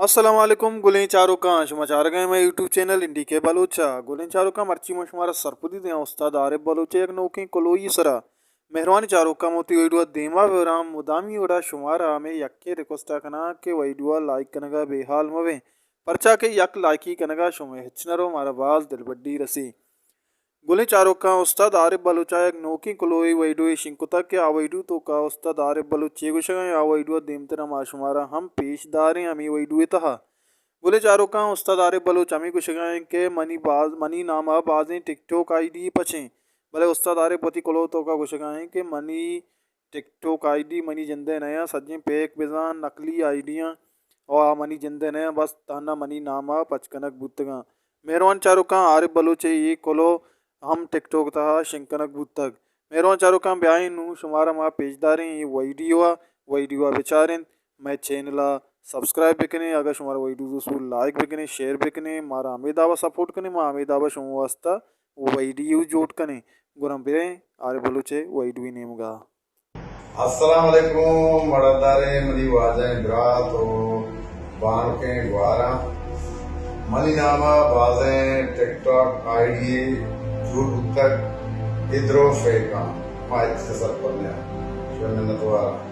السلام علیکم گلیں چاروکاں، شما چارگ ءَ مئے یوٹیوب چینل این ڈی کے بلوچ ءَ۔ گلیں چاروکاں، مرچی من شمارا سرپدی دیاں استاد عارف بلوچ ءِ یک نوکیں کلوہی سرا۔ مہروانی چاروکاں، من وتی ویڈیو ءَ دیما براں، مدامی وڑا شمارا ہمے یکیں ریکویسٹ ءَ کناں کہ ویڈیو ءَ لائک کنگ ءَ بے حال مہ بیں، پرچا کہ یک لائکی کنگ ءَ شمئے ہچ نہ رو، مارا باز دلبڈی رسی۔ گلیں چاروکاں، استاد عارف بلوچ ءَ یک نوکیں کلوہی ویڈیوے شنگ کتگ کہ آ ویڈیو توکا استاد عارف بلوچ چے گوشگ ءَ انت، آ ویڈیو ءَ دیمترا ما شمارا ہم پیش داریں ہمے ویڈیو ءِ تہا۔ گلیں چاروکاں، استاد عارف بلوچ ہمے گوشگ ءَ انت کہ منی باز، منی نام ءَ بازیں ٹک ٹاک آئی ڈی پچیں، بلے استاد عارف وتی کلوہ توکا گوشگ ءَ انت کہ منی ٹک ٹاک آئی ڈی منی جند ءِ نیاں، سجیں پیک بزاں نقلی آئی ڈی آں، او آ منی جند ءِ نیاں، بس تہنا منی نام ءَ پچ کنگ بوتگاں۔ مہروان چاروکاں، عارف بلوچ ءِ اے کلوہ ہم ٹک ٹاک تہا شنگ کنگ بوتگ۔ مہروان چاروکاں، بیائیں نوں شمارا ما پیش داریں اے ویڈیو ءَ، ویڈیو ءَ بچاریں، مئے چینل ءَ سبسکرائب بکنیں، اگاں شمارا ویڈیو دوست بوت لائک بکنیں، شیئر بکنیں، مارا ہمے دابا سپورٹ کنیں، ما ہمے دابا شما واسطہ ویڈیو جوڑ کنیں۔ گڑا بریں عارف بلوچ ءِ ویڈیو ءِ نیمگا۔ السلام علیکم، مڑداریں منی واجہیں برات و بانکیں گواراں۔ منی نام ءَ بازیں ٹک ٹاک آئی ڈی جوڑ بوتگ، اے درو فیک آں، ما ہچ سرپد نیاں۔ شمئے منتوار آں۔